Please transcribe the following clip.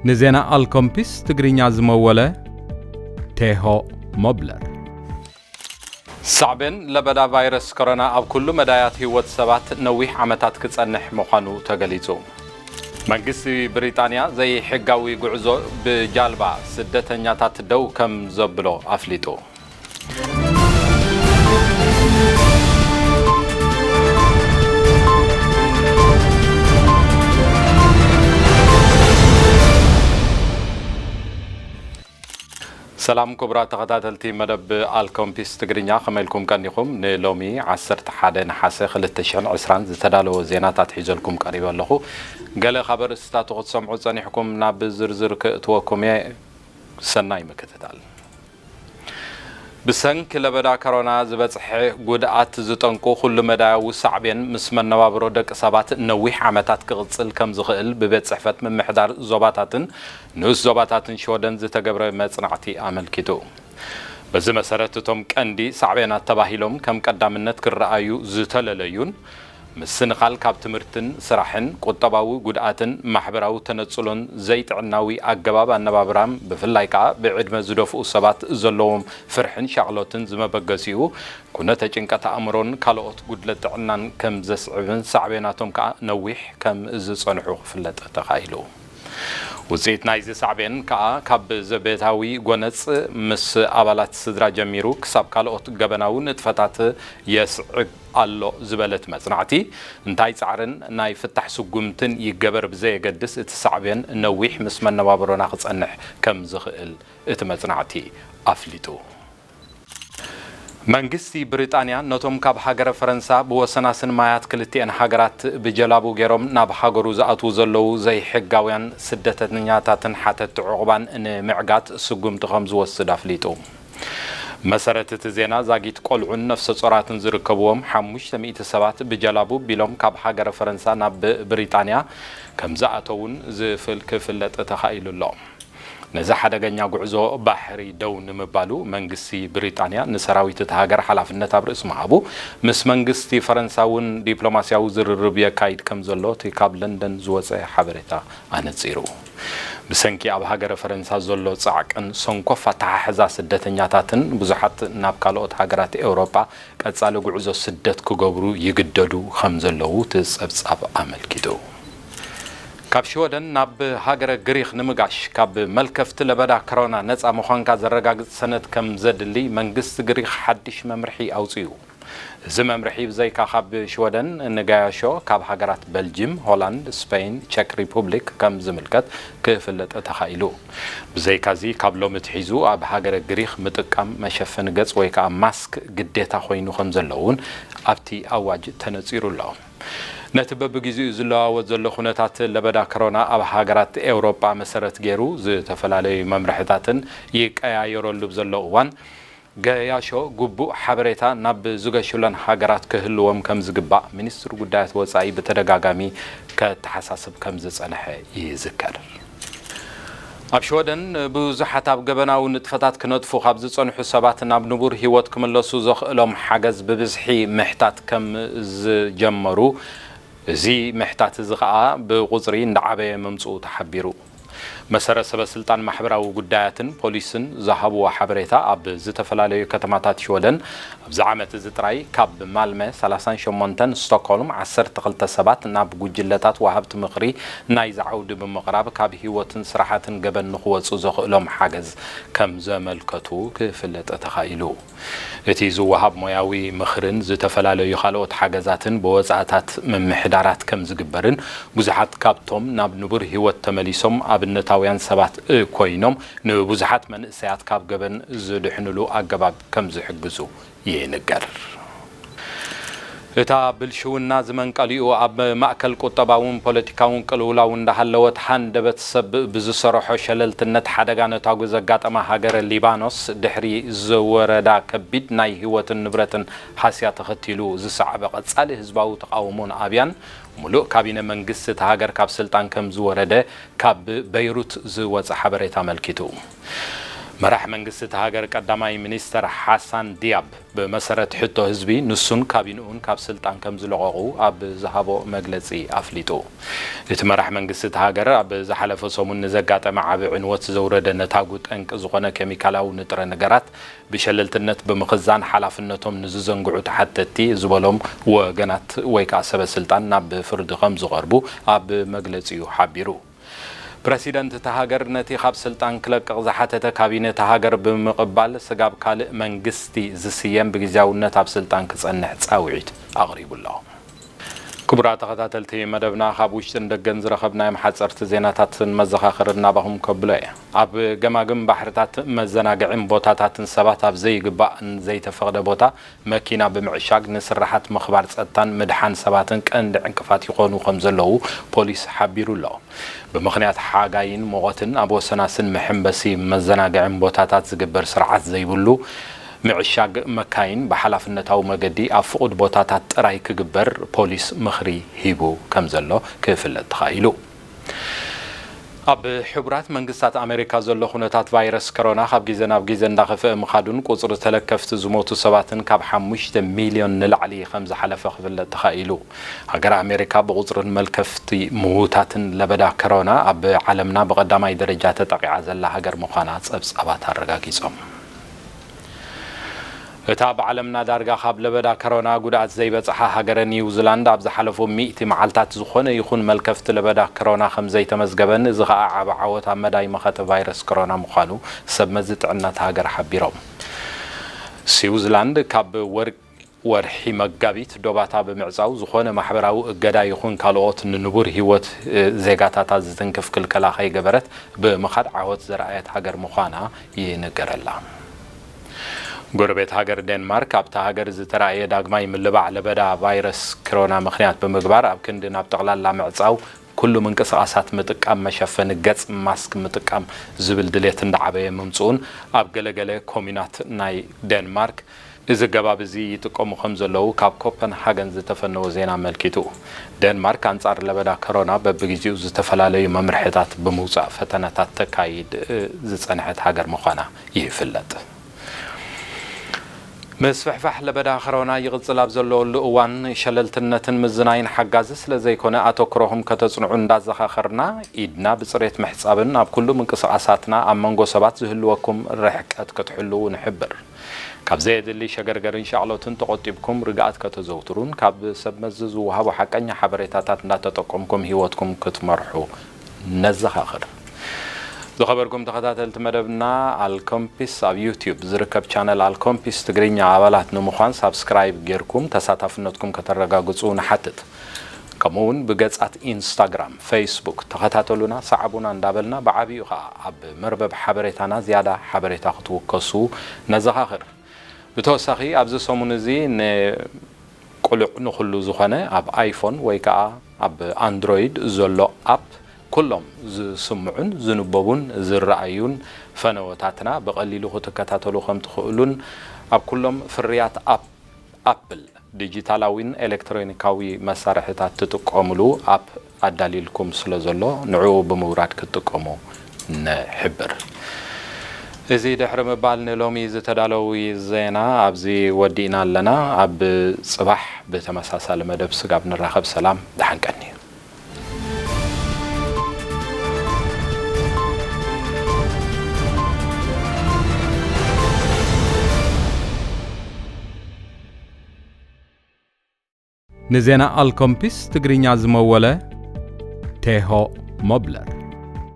ንዜና ኣልኮምፒስ ትግርኛ ዝመወለ ቴሆ ሞብለር። ሳዕቤን ለበዳ ቫይረስ ኮሮና ኣብ ኩሉ መዳያት ህይወት ሰባት ነዊሕ ዓመታት ክጸንሕ ምዃኑ ተገሊጹ። መንግስቲ ብሪጣንያ ዘይሕጋዊ ጉዕዞ ብጃልባ ስደተኛታት ደው ከም ዘብሎ ኣፍሊጡ። ሰላም ክቡራት ተኸታተልቲ መደብ ኣልኮምፒስ ትግርኛ፣ ከመይ ኢልኩም ቀኒኹም? ንሎሚ ዓሰርተ ሓደ ነሓሰ ክልተ ሽሕን ዕስራን ዝተዳለወ ዜናታት ሒዘልኩም ቀሪበ ኣለኹ። ገለ ካብ ኣርእስታቱ ክትሰምዑ ጸኒሕኩም፣ ናብ ዝርዝር ክእትወኩም እየ። ሰናይ ምክትታል። ብሰንኪ ለበዳ ኮሮና ዝበጽሐ ጉድኣት ዝጠንቁ ኩሉ መዳያዊ ሳዕቤን ምስ መነባብሮ ደቂ ሰባት ነዊሕ ዓመታት ክቕጽል ከም ዝኽእል ብቤት ጽሕፈት ምምሕዳር ዞባታትን ንኡስ ዞባታትን ሽወደን ዝተገብረ መጽናዕቲ ኣመልኪቱ። በዚ መሰረት፣ እቶም ቀንዲ ሳዕቤናት ተባሂሎም ከም ቀዳምነት ክረኣዩ ዝተለለዩን ምስንኻል ካብ ትምህርትን ስራሕን፣ ቁጠባዊ ጉድኣትን ማሕበራዊ ተነጽሎን ዘይጥዕናዊ ኣገባብ ኣነባብራን፣ ብፍላይ ከኣ ብዕድመ ዝደፍኡ ሰባት ዘለዎም ፍርሕን ሻቕሎትን ዝመበገሲኡ ኩነተ ጭንቀት ኣእምሮን ካልኦት ጉድለት ጥዕናን ከም ዘስዕብን ሳዕቤናቶም ከኣ ነዊሕ ከም ዝጸንሑ ክፍለጥ ተኻኢሉ። ውጽኢት ናይዚ ሳዕቤን ከኣ ካብ ዘቤታዊ ጎነጽ ምስ ኣባላት ስድራ ጀሚሩ ክሳብ ካልኦት ገበናዊ ንጥፈታት የስዕብ ኣሎ ዝበለት መጽናዕቲ፣ እንታይ ጻዕርን ናይ ፍታሕ ስጉምትን ይገበር ብዘየገድስ፣ እቲ ሳዕቤን ነዊሕ ምስ መነባብሮና ክጸንሕ ከም ዝኽእል እቲ መጽናዕቲ ኣፍሊጡ። መንግስቲ ብሪጣንያ ነቶም ካብ ሃገረ ፈረንሳ ብወሰናስን ማያት ክልቲኤን ሃገራት ብጀላቡ ገይሮም ናብ ሃገሩ ዝኣትዉ ዘለዉ ዘይሕጋውያን ስደተኛታትን ሓተትቲ ዕቑባን ንምዕጋት ስጉምቲ ከም ዝወስድ ኣፍሊጡ። መሰረት እቲ ዜና፣ ዛጊት ቆልዑን ነፍሰ ጾራትን ዝርከብዎም ሓሙሽተ ሚእቲ ሰባት ብጀላቡ ቢሎም ካብ ሃገረ ፈረንሳ ናብ ብሪጣንያ ከም ዝኣተዉን ዝፍል-፣ ክፍለጥ ተኻኢሉ ኣሎ። ነዚ ሓደገኛ ጉዕዞ ባሕሪ ደው ንምባሉ፣ መንግስቲ ብሪጣንያ ንሰራዊት እታ ሃገር ሓላፍነት ኣብ ርእሲ ምሃቡ፣ ምስ መንግስቲ ፈረንሳ እውን ዲፕሎማስያዊ ዝርርብ የካይድ ከም ዘሎ እቲ ካብ ለንደን ዝወጸ ሓበሬታ ኣነጺሩ። ብሰንኪ ኣብ ሃገረ ፈረንሳ ዘሎ ጻዕቅን ሰንኮፍ ኣተሓሕዛ ስደተኛታትን፣ ብዙሓት ናብ ካልኦት ሃገራት ኤውሮጳ ቀጻሊ ጉዕዞ ስደት ክገብሩ ይግደዱ ከም ዘለዉ እቲ ጸብጻብ ኣመልኪቱ። ካብ ሽወደን ናብ ሃገረ ግሪኽ ንምጋሽ፣ ካብ መልከፍቲ ለበዳ ኮሮና ነጻ ምዃንካ ዘረጋግጽ ሰነድ ከም ዘድሊ መንግስቲ ግሪኽ ሓድሽ መምርሒ ኣውጺኡ። እዚ መምርሒ ብዘይካ ካብ ሽወደን ንገያሾ ካብ ሃገራት በልጅም፣ ሆላንድ፣ ስፔን፣ ቸክ ሪፑብሊክ ከም ዝምልከት ክፍለጥ ተኻኢሉ። ብዘይካዚ፣ ካብ ሎሚ ኣትሒዙ ኣብ ሃገረ ግሪኽ ምጥቃም መሸፈኒ ገጽ ወይ ከኣ ማስክ ግዴታ ኮይኑ ከም ዘሎ እውን ኣብቲ ኣዋጅ ተነጺሩ ኣሎ። ነቲ በብግዜኡ ዝለዋወጥ ዘሎ ኩነታት ለበዳ ኮሮና ኣብ ሃገራት ኤውሮጳ መሰረት ገይሩ ዝተፈላለዩ መምርሕታትን ይቀያየረሉ ብዘሎ እዋን፣ ገያሾ ግቡእ ሓበሬታ ናብ ዝገሹለን ሃገራት ክህልዎም ከም ዝግባእ ሚኒስትሪ ጉዳያት ወጻኢ ብተደጋጋሚ ከተሓሳስብ ከም ዝጸንሐ ይዝከር። ኣብ ሽወደን ብዙሓት ኣብ ገበናዊ ንጥፈታት ክነጥፉ ካብ ዝጸንሑ ሰባት ናብ ንቡር ህይወት ክምለሱ ዘኽእሎም ሓገዝ ብብዝሒ ምሕታት ከም ዝጀመሩ፣ እዚ ምሕታት እዚ ኸኣ ብቑጽሪ እንዳዓበየ ምምጽኡ ተሓቢሩ። መሰረት ሰበ ስልጣን ማሕበራዊ ጉዳያትን ፖሊስን ዝሃብዎ ሓበሬታ፣ ኣብ ዝተፈላለዩ ከተማታት ሽወደን ኣብዚ ዓመት እዚ ጥራይ ካብ ማልመ ሰላሳን ሸሞንተን፣ ስቶክሆልም ዓሰርተ ክልተ ሰባት ናብ ጉጅለታት ወሃብቲ ምኽሪ ናይዚ ዓውዲ ብምቕራብ ካብ ህይወትን ስራሓትን ገበን ንኽወጹ ዘኽእሎም ሓገዝ ከም ዘመልከቱ ክፍለጥ ተኻኢሉ። እቲ ዝወሃብ ሞያዊ ምኽርን ዝተፈላለዩ ካልኦት ሓገዛትን ብወጻእታት ምምሕዳራት ከም ዝግበርን፣ ብዙሓት ካብቶም ናብ ንቡር ህይወት ተመሊሶም ኣብነታውያን ሰባት ኮይኖም፣ ንብዙሓት መንእሰያት ካብ ገበን ዝድሕንሉ ኣገባብ ከም ዝሕግዙ ይንገር። እታ ብልሽውና ዝመንቀሊኡ ኣብ ማእከል ቁጠባውን ፖለቲካውን ቅልውላው እንዳሃለወት፣ ሃንደበት ሰብ ብዝሰርሖ ሸለልትነት ሓደጋ ነታጉ ዘጋጠማ ሃገረ ሊባኖስ፣ ድሕሪ ዝወረዳ ከቢድ ናይ ህይወትን ንብረትን ሃስያ ተኸቲሉ ዝሰዓበ ቀጻሊ ህዝባዊ ተቓውሞን ኣብያን፣ ሙሉእ ካቢነ መንግስቲ እታ ሃገር ካብ ስልጣን ከም ዝወረደ ካብ በይሩት ዝወጸ ሓበሬታ ኣመልኪቱ። መራሕ መንግስቲ እታ ሃገር ቀዳማይ ሚኒስተር ሓሳን ዲያብ ብመሰረት ሕቶ ህዝቢ ንሱን ካቢንኡን ካብ ስልጣን ከም ዝለቐቑ ኣብ ዝሃቦ መግለጺ ኣፍሊጡ። እቲ መራሕ መንግስቲ እታ ሃገር ኣብ ዝሓለፈ ሰሙን ንዘጋጠመ ዓቢ ዕንወት ዘውረደ ነታጉ ጠንቂ ዝኾነ ኬሚካላዊ ንጥረ ነገራት ብሸለልትነት ብምኽዛን ሓላፍነቶም ንዝዘንግዑ ተሓተትቲ ዝበሎም ወገናት ወይ ከዓ ሰበ ስልጣን ናብ ፍርዲ ከም ዝቐርቡ ኣብ መግለጺኡ ሓቢሩ። ፕረሲደንት እታ ሃገር ነቲ ካብ ስልጣን ክለቅቕ ዝሓተተ ካቢነ እታ ሃገር ብምቕባል ስጋብ ካልእ መንግስቲ ዝስየም ብግዝያውነት ኣብ ስልጣን ክጸንሕ ጻውዒት ኣቕሪቡ ኣሎ። ክቡራት ተኸታተልቲ መደብና ካብ ውሽጥን ደገን ዝረኸብናዮም ሓጸርቲ ዜናታትን መዘኻኸርን ናባኹም ከብሎ እየ። ኣብ ገማግም ባሕርታት መዘናግዕን ቦታታትን ሰባት ኣብ ዘይግባእን ዘይተፈቕደ ቦታ መኪና ብምዕሻግ ንስራሓት ምኽባር ጸጥታን ምድሓን ሰባትን ቀንዲ ዕንቅፋት ይኾኑ ከም ዘለዉ ፖሊስ ሓቢሩ ኣሎ። ብምኽንያት ሓጋይን ሙቐትን ኣብ ወሰናስን መሐንበሲ መዘናግዕን ቦታታት ዝግበር ስርዓት ዘይብሉ ምዕሻግ መካይን ብሓላፍነታዊ መገዲ ኣብ ፍቑድ ቦታታት ጥራይ ክግበር ፖሊስ ምኽሪ ሂቡ ከም ዘሎ ክፍለጥ ተኻኢሉ። ኣብ ሕቡራት መንግስታት ኣሜሪካ ዘሎ ኩነታት ቫይረስ ኮሮና ካብ ግዜ ናብ ግዜ እንዳኸፍአ ምኻዱን ቁጽሪ ተለከፍቲ ዝሞቱ ሰባትን ካብ ሓሙሽተ ሚልዮን ንላዕሊ ከም ዝሓለፈ ክፍለጥ ተኻኢሉ። ሃገር ኣሜሪካ ብቁጽርን መልከፍቲ ምዉታትን ለበዳ ኮሮና ኣብ ዓለምና ብቐዳማይ ደረጃ ተጠቂዓ ዘላ ሃገር ምዃና ጸብጻባት ኣረጋጊጾም። እታ ኣብ ዓለምና ዳርጋ ካብ ለበዳ ኮሮና ጉድኣት ዘይበጽሓ ሃገረ ኒውዚላንድ ኣብ ዝሓለፉ ሚእቲ መዓልታት ዝኾነ ይኹን መልከፍቲ ለበዳ ኮሮና ከም ዘይተመዝገበን እዚ ኸኣ ዓቢ ዓወት ኣብ መዳይ መኸተ ቫይረስ ኮሮና ምዃኑ ሰብ መዚ ጥዕና እታ ሃገር ሓቢሮም። ስዊዝላንድ ካብ ወር ወርሒ መጋቢት ዶባታ ብምዕጻው ዝኾነ ማሕበራዊ እገዳ ይኹን ካልኦት ንንቡር ህይወት ዜጋታታ ዝትንክፍ ክልከላ ከይገበረት ብምኻድ ዓወት ዘርኣየት ሃገር ምዃና ይንገረላ። ጎረቤት ሃገር ዴንማርክ ኣብታ ሃገር ዝተራእየ ዳግማይ ምልባዕ ለበዳ ቫይረስ ክሮና ምኽንያት ብምግባር ኣብ ክንዲ ናብ ጠቕላላ ምዕጻው ኩሉ ምንቅስቓሳት ምጥቃም መሸፈኒ ገጽ ማስክ ምጥቃም ዝብል ድሌት እንዳዓበየ ምምጽኡን ኣብ ገለገለ ኮሚናት ናይ ዴንማርክ እዚ ኣገባብ እዚ ይጥቀሙ ከም ዘለዉ ካብ ኮፐንሃገን ዝተፈነወ ዜና ኣመልኪቱ። ደንማርክ ኣንጻር ለበዳ ኮሮና በብግዜኡ ዝተፈላለዩ መምርሕታት ብምውጻእ ፈተነታት ተካይድ ዝጸንሐት ሃገር ምዃና ይፍለጥ። ምስፍሕፋሕ ለበዳ ኮሮና ይቕጽል ኣብ ዘለወሉ እዋን ሸለልትነትን ምዝናይን ሓጋዚ ስለ ዘይኮነ ኣተኩሮኹም ከተጽንዑ እንዳዘኻኸርና ኢድና ብጽሬት ምሕጻብን ኣብ ኩሉ ምንቅስቓሳትና ኣብ መንጎ ሰባት ዝህልወኩም ርሕቀት ክትሕልዉ ንሕብር። ካብ ዘየድሊ ሸገርገርን ሻቕሎትን ተቖጢብኩም ርግኣት ከተዘውትሩን ካብ ሰብ መዚ ዝወሃቡ ሓቀኛ ሓበሬታታት እንዳተጠቀምኩም ህይወትኩም ክትመርሑ ነዘኻኽር። ዝኸበርኩም ተኸታተልቲ መደብና ኣልኮምፒስ ኣብ ዩቲዩብ ዝርከብ ቻነል ኣልኮምፒስ ትግርኛ ኣባላት ንምዃን ሳብስክራይብ ጌርኩም ተሳታፍነትኩም ከተረጋግጹ ንሓትት። ከምኡ እውን ብገጻት ኢንስታግራም፣ ፌስቡክ ተኸታተሉና፣ ሰዓቡና እንዳበልና ብዓብዩ ኸኣ ኣብ መርበብ ሓበሬታና ዝያዳ ሓበሬታ ክትውከሱ ነዘኻኽር። ብተወሳኺ ኣብዚ ሰሙን እዚ ንቁሉዕ ንኹሉ ዝኾነ ኣብ ኣይፎን ወይ ከኣ ኣብ ኣንድሮይድ ዘሎ ኣፕ ኩሎም ዝስምዑን ዝንበቡን ዝረኣዩን ፈነወታትና ብቐሊሉ ክትከታተሉ ከም ትኽእሉን ኣብ ኩሎም ፍርያት ኣፕ ኣፕል ዲጂታላዊን ኤሌክትሮኒካዊ መሳርሕታት ትጥቀሙሉ ኣፕ ኣዳሊልኩም ስለ ዘሎ ንዕኡ ብምውራድ ክትጥቀሙ ንሕብር። እዚ ድሕሪ ምባል ንሎሚ ዝተዳለዉ ዜና ኣብዚ ወዲእና ኣለና። ኣብ ጽባሕ ብተመሳሳሊ መደብ ስጋብ ንራኸብ ሰላም ደሓን ቀኒ። ንዜና ኣልኮምፒስ ትግርኛ ዝመወለ ቴሆ ሞብለር።